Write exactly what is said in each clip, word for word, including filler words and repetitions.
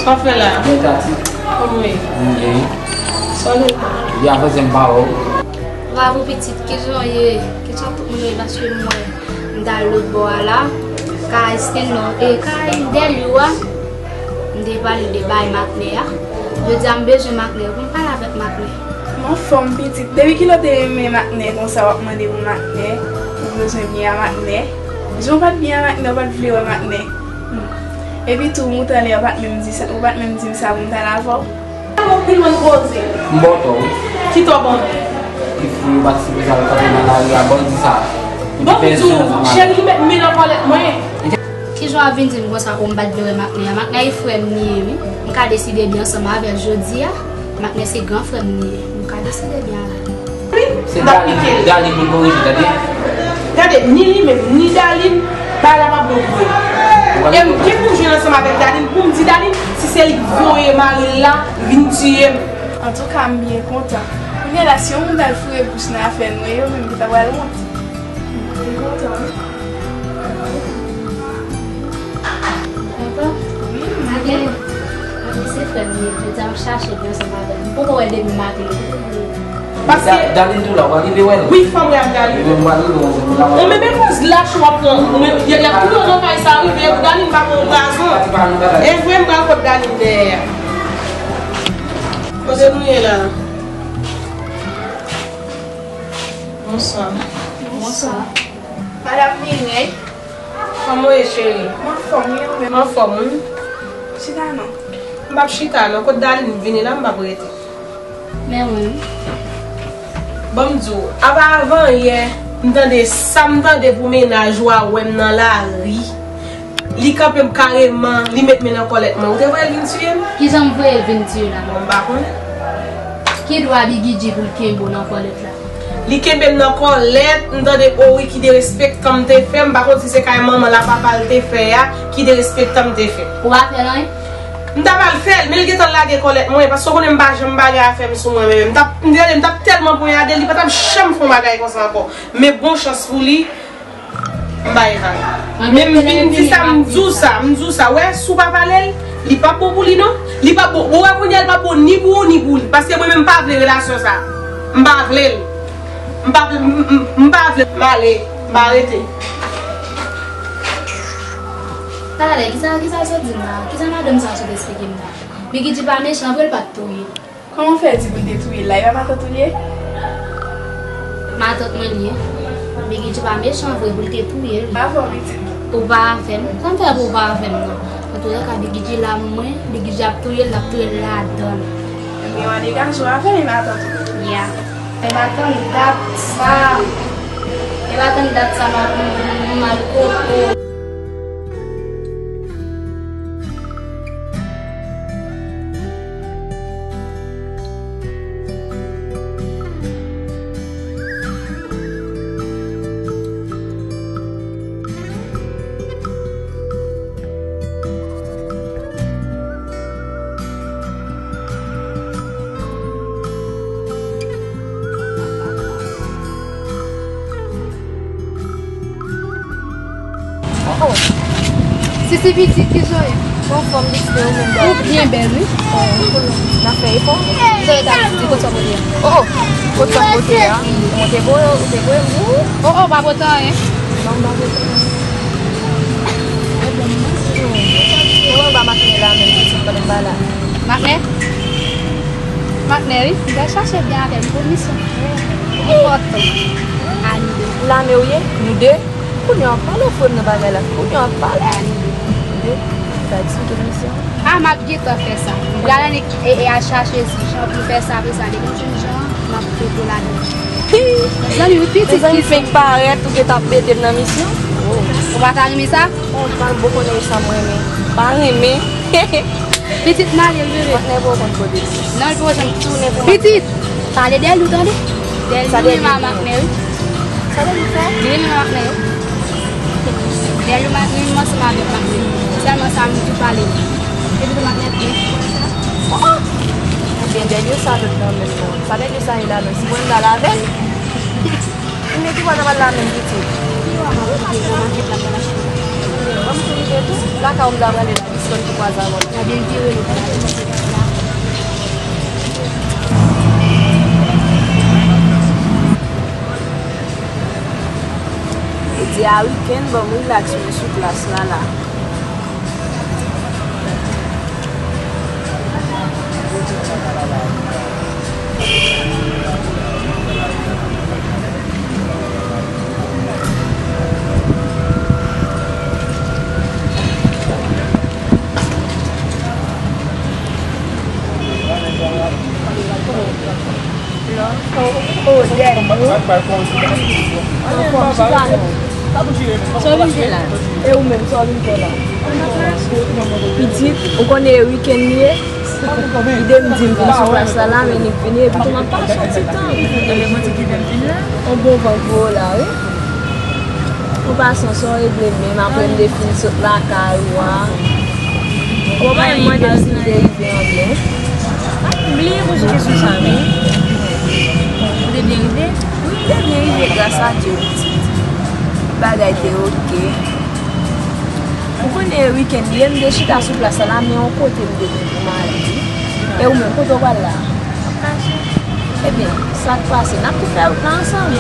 Sa w fè la? Mwen Tati. Kòman w ye? Mwen byen. Sa w ye? Byen, avanse m pa wè w. Bravo pitit, kijan w ye? Kijan tout moun ye? Paske m wè m t al lòt bò a la. Kay Stanley, e kay Dèlyou a. M te pale de bay Maknè a. Jodi a m bezwen Maknè pou m pale avèk Maknè. M anfòm pitit. Depi kilè w te renmen Maknè konsa w ap mande pou Maknè? Ou bezwen byen a Maknè? Jan w pa t byen a Maknè, w pa t vle wè Maknè. Hmm. Epi tou, Mouton Lè, ou pa t menm di sa, ou pa t menm di m sa pou m t al avè w. Anpil moun poze. M ba w tò, wi. Ki tò ban m? Ki fi yo pati sipoze al kanpe nan lari a, bandi sa. Ban m di w, cheri, li met men nan kòlèt mwen. Kijan w ap vin di m konsa, o, m pa t vle wè Maknè a? Maknè e frè m li ye, wi. M ka deside byen ansanm avè l jodi a. Maknè se gran frè m li ye. M ka deside byen avè l. Se Dalin, Dalin pou l korije, tande. Gade, ni li menm, ni Dalin, bagay la p ap bon pou yo. E m gen pou m jwenn ansanm avèk Dalin, pou m di Dalin, si se li k voye mari l la vin tiye m. Antouka, m byen kontan. Kounye a la, si yon moun t al foure bouch nan afè nou, e yo menm ki ta pral wont. M kontan, wi. Papa? Wi, maten. Maten se frè m ye, jodi a m chache byen ansanm avè l. M poko wè depi maten. Paske Da-, Dalin tou la, w pa rive wè l? Wi, fò m wè ak Dalin. Mwen, m pa rive wè l. Ou menm e koz lach w ap pran. Ou menm, y a, y a tou nan kay sa, rive, Dalin pa pran yon gazon. E vre, m pral kot Dalin dèyè a. Kote nou ye la? Bonswa. Bonswa. Madanm Mireille. Kòman w ye, cheri? M anfòm, wi, ou menm? M anfòm, wi. Chita non. M p ap chita non. Kot Dalin vini la, m p ap rete. Men wi. Ban m di w, apa avan yè, m tande sa m tande pou mennaj ou a wè m nan lari. Li kanpe m kareman, li met men nan kòlèt mwen. Ou te voye l vin tiye m? Kijan m voye l vin tiye w la? Bon, m pa konnen. Ki dwa Bigidji pou l kenbe w nan kòlèt la? Li kenbe m nan kòlèt, m tande, o wi, ki derespektan m te fè, m pa konn si se kay manman l a papa l te fè a, ki derespektan m te fè. Ou pa fè l anyen? M ta pral fè l, men l gentan lage kòlèt mwen, paske w konnen m pa janm bagay afè m sou mwen menm. M t ap, m t, m t ap tèlman ponyade l, li pa t ap janm fè yon bagay konsa ankò. Men bon chans pou li, m bay vag. Men m vin di sa, m di w sa, m di w sa. Wè, si w pa pale l, li p ap bon pou li non. Li p ap bon. Ou wè kounye a, li p ap bon ni pou ou, ni pou li. Paske mwen menm, m pa vle relasyon sa. M pa vle l. M pa vle, m, m, m pa vle. M ale, m arete. Talè, kisa, kisa l sot di m la? Kisa madanm sa sot eksplike m la? Bigidji pa mechan vre, l pa t touye l. Kòman w fè di pou l te touye l la? E pa matant ou l ye? Matant mwen l ye. Bigidji pa mechan vre pou l te touye l. Pa fè w pitit. Ou pa avè m. Sa m fè pou ou pa avè m nan? Antoulèka, Bigidji la mwen, Bigidji ap touye l, l ap touye l ladan l. Ebyen, w ale gaje w avè l, e matant ou. Ya. E pa tann dat sa. E pa tann dat sa, m ap, m, m, m al kote w. Oh, oh. Sisi pitit, kijan w ye? Anfòm, pitit, ou menm? Ou byen bèl, wi. Oh, n ap fè efò. Kijan w ye, pitit? Kote w pote a? Oh, oh. Kote w pote a? Ou te voye, ou te voye m pou ou? Oh, oh, pa pote anyen. Non, m pa pote anyen. Mwen ba Maknè la menm, pitit, pandan m pa la. Maknè? Maknè, wi. M pral chache byen avè l pou misyon trè enpòtan. A nou de. Ou lame w ye? Nou de? Kounye a w ap pale, ou frè m nan bagay la. Kounye a w ap pale. Ou de, ou ka eksplike misyon an. A, m ap gentan fè sa. M pral annik e, e al chache Jan pou fè sa, apre sa, depi m jwenn Jan an, m ap fout ou ladan. Mezanmi, wi, pitit, mezanmi, ki fenk parèt, ou gentan ap mete m nan misyon. Oh. Ou pa ta renmen sa? Oh, m pa bon konnen sa m renmen. Pa renmen. Pitit, m ale, wi, bebe. Maknè poko konn kote l ye. Non, l poko janm tounen pou Maknè. Pitit! Pale Dèlyou, tande. Dèlyou renmen a Maknè, wi. Sa Dèlyou fè? Li renmen Maknè, wi. Dèlyou renmen ansanm avèk Maknè. Sèlman sa m di pale. Epi tou Maknè byen. Oh, oh! Ebyen, Dèlyou sa lòt nan menm non. Sa Dèlyou sa ye la menm. Si mwen m pral avè l. Mwen ki pral la menm pitit. Ban m tou rive tou. Lakay ou m ta prale la, piske m tou kwaze avè w la. Gade l vire nou pa la. Jodi a wikenn, ban m rilaks mwen sou plas la la. Sa w vin fè la? E ou menm, sa w vin fè la? Pitit, ou konnen e wikenn li ye? Ide m di m vin sou plas la, la, men li vini, epi tou m ap pase yon ti tan. Yon bon van pou ou la, wi. Ou pase yon sòy regle menm, apre m te fin sot lakay ou a. Ou pa menm mande m si m te rive anbyen. M bliye poze kesyon sa, wi. Ou te byen rive? Wi, m te byen rive, gras a Dye, pitit. Bagay te oke. Ou konnen wikenn li ye, m te chita sou plas la, men yon kote m te gen pou m ale. E ou menm, kote w pral la? M ap mache. Ebyen, sa k pase? N ap tou fè wout la ansanm.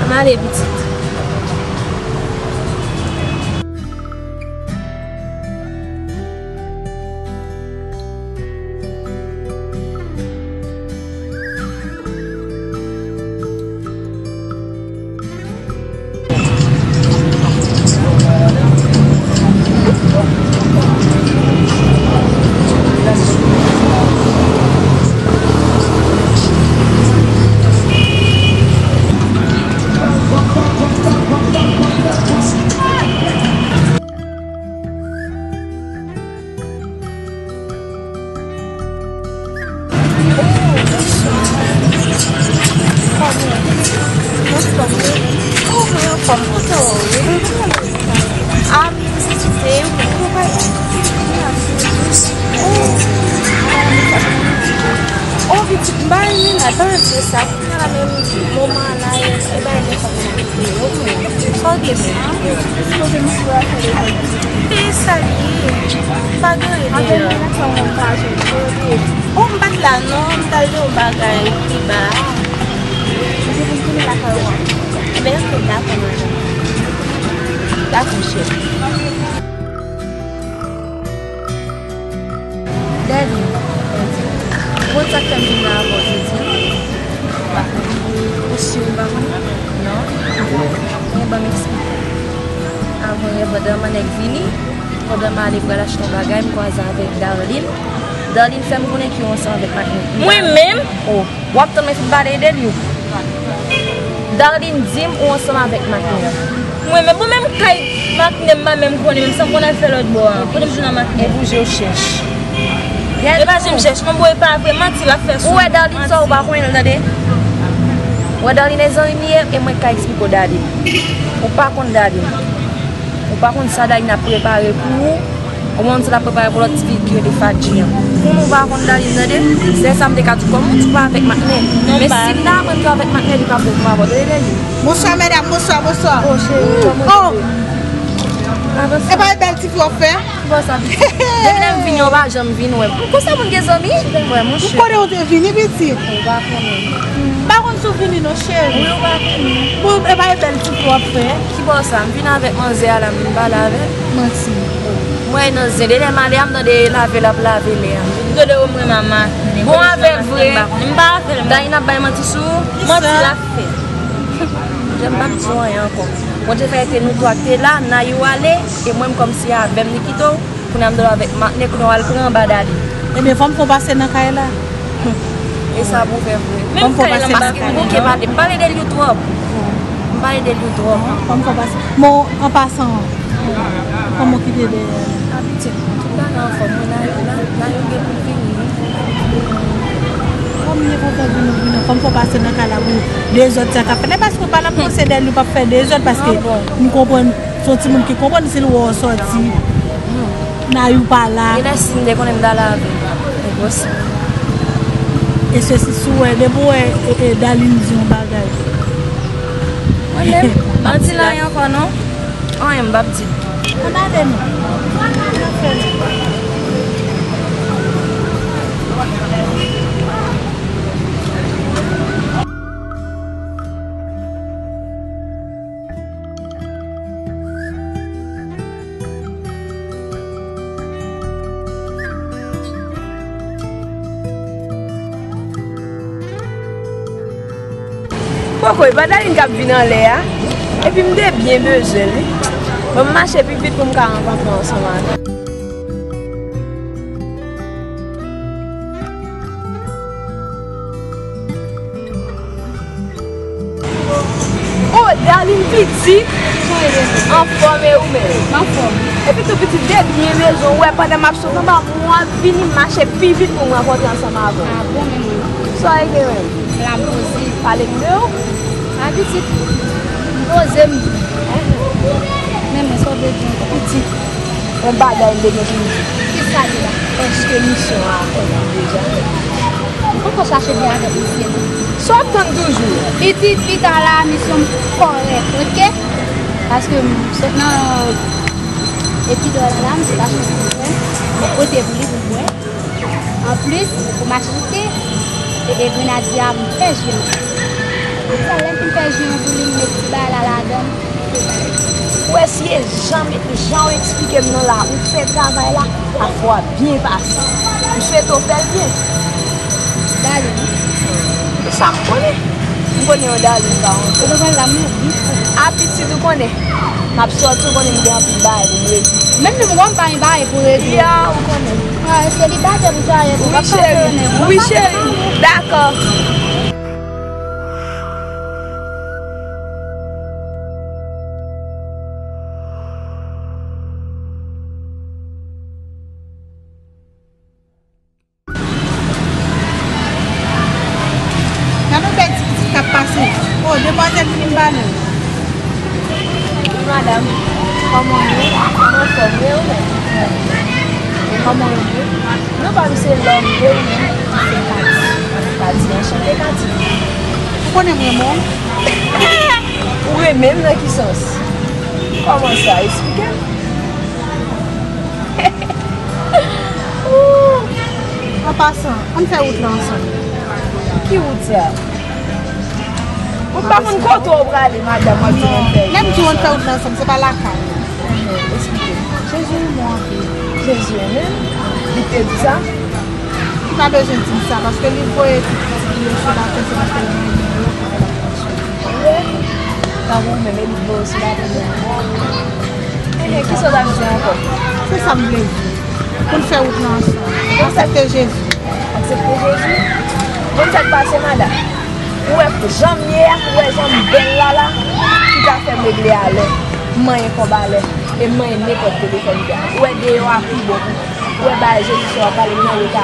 Ann ale, pitit. Oh, pitit, m pa renmen la, pa di sa. Kounya la menm moman an la, e, e bay lè sa pou mete yo. Sa w te di? Te salye. Pa gen anyen deyò. Oh, m pa t la non, m t al jere yon bagay pi ba. Ebyen, ok, dakò, madanm. Dakò, cheri. Daddy, ou konn sa k fè m vin la avè w jodi a? Ou si ou pa konnen? Non. Bon, ban m eksplike. Avan yè, pandan m annik vini, pandan m ale pral achte yon bagay, m kwaze avèk Darline. Darline fè m konnen ke ou ansanm avèk Marc Nèg. Mwen menm? Oh. W ap tann mwen fin pale de li. Darline di m ou ansanm avèk Marc Nèg. Mwen menm, bon, menm kay Marc Nèg m pa menm konnen, menm sa m konn al fè lòt bò a. Kote m jwenn ak Marc Nèg? E bouje w chèch. E pa jan m chèch, mwen, bon, e pa vre, manti l ap fè sou mwen. Ou wè Darline sa ou pa konnen l, tande? Ou wè Darline e zanmi m li ye, e mwen k ka eksplike w Darline. Ou pa konn Darline. Ou pa konn sa Darline ap prepare pou ou. Ou konn sa l ap prepare pou lòt ti fi ki rele Fadji an. Pou nou pa konn Darline, tande? Se sa m te ka di w, kòm ou di w pa avèk Marc Nèg. Men si m ta aprann ke w avèk Marc Nèg, li pa bon pou m avè w, tande, Darline? Bonswa, medam, bonswa, bonswa. Oh, cheri, kòman w ye? Oh! E pa bèl ti fi w ap fè? Ki bò sa pitit? Depi lè m vini, ou pa janm vin wè m. Konsa moun gen zanmi? Vre, monchè. Ou kote ou te vini, pitit? Ou pa konnen. M pa konn si w vini non, cheri. Wi, ou pa konnen. Bon, e pa e bèl ti fi w ap fè? Ki bò sa? M vin avèk manzè a la, m vin pale avè l. Manti. Mwen nan zen, de lè m ale a, m tande lave l ap lave lè a. Gade ou mwen mama. Bon, avèk vre. M pa avè l. Dayna ap bay manti sou ou? Manti l ap fè. Jan m p ap di w anyen ankò. Bondye fè se nou twa k te la, Nayou ale, e mwen m kòmsi avè m li kite w. Kounye a m dòmi avèk Marc Nèg, kounye a w al pran anba Darline. Ebyen, fò m fè w pase nan kay la. E sa pou w fè vre. Menm kay la, paske m bouke pale, m pale de li twòp. M pale de li twòp. Fò m fè w pase. Bon, an pasan, kòman w kite dèyè a? Abitye, tout bagay anfòm, mwen la, la, la, yo gen pou vini, wi. Kòm li kontan vini, vini, fò m fè w pase nan kay la pou dezòd sa k ap fèt. E paske w pa la, m panse Darline p ap fè dezòd, paske m konprann. Se yon timoun ki konprann si l wè w sòti, Nayou pa la. Genlè si m te konnen m ta lave. Enposib. E se si sou wè, depi w wè, e, e, Darline di yon bagay. Mwen menm, m ap di l anyen ankò non. Anyen m p ap di l. Ann ale non. Poko, e pa Darline k ap vin anlè a. Epi m te byen bezwen l wi. Bon, m mache pi vit pou m ka rankontre ansanm avè l. Oh, Darline pitit. Anfòm e ou menm? M anfòm. Epi tou pitit de byen bezwen w wè pandan m ap sot anba mwen w ap vini mache pi vit pou m rankontre ansanm avè w. Ah bon, men mwen. Sa w gen menm? La m poze. Pale m de w. A pitit. M poze m. Men mwen sa w vle di ankò? Pitit. Yon bagay m te gen pou m di. Kisa deja? Èske misyon an akonpli deja? M poko chache byen avèk misye non. Sa w ap tann toujou? Pitit, pita la, misyon m kòrèk, oke? Paske m sot nan epi dò la, la, m sot achte yon ti krèm. Mwen pote pou li pou l bwè. Anplis, pou m achte e, e grenadye a pou m fè ji an. Sa lè m fin fè ji an pou li, m met ti bagay la ladan l. Ou wè si e jan, jan w eksplike m nan la, ou fè travay la, afè w ap byen pase. M swete w fè l byen. Darline. E sa m konnen. M konnen yon Darline pa yon. Ou pa pral la, m ap vin fou. A pitit ou konnen. M ap sòti, ou konnen m gen anpil bagay pou m regle. Menm nou, m wè m pa gen bagay pou regle. Ya, ou konnen. Ah, selibatè pou travay pou. Wi, cheri. Wi, cheri. Dakò. Gade yon bèl ti pitit k ap pase. Oh, demwazèl vini m pale. Wi, madanm. Kòman w ye? Mwen anfòm, e ou menm? E kòman w ye? Non pa m se Lòm, e ou menm? Se Kati. Kati, anchante, Kati. Ou konnen m renmen w? Ou renmen m nan ki sans? Kòman sa? Eksplike m. Ooh! An pasan, ann fè wout la ansanm. Ki wout sa? Mwen pa konn kote w prale, madanm, w ap di ann fè wout la ansanm. Non, lè m di w ann fè wout la ansanm, se pa lakay. Enhen, eksplike m. Jezi renmen w anpil. Jezi renmen m? Li te di sa? Li pa bezwen di m sa, paske li voye tout pitit li yo sou latè, se paske l renmen yo. Vre? Tankou ou menm, e li voye w sou latè menm. Enhen, kisa w t ap di ankò? Se sa m vle di. Pou n fè wout lan ansanm. Aksepte Jezi. Aksepte Jezi? Bon, sa k pase, madanm? Ou wè jan m ye a, ou wè jan m bèl la la, ki ka fè m regle alè. M manyen kòb alè. E m manyen nenpòt kote fè m fè. Ou wè deyò a pi bon pou mwen. Ou wè bagay Jezi sa w ap pale m nan yo ka.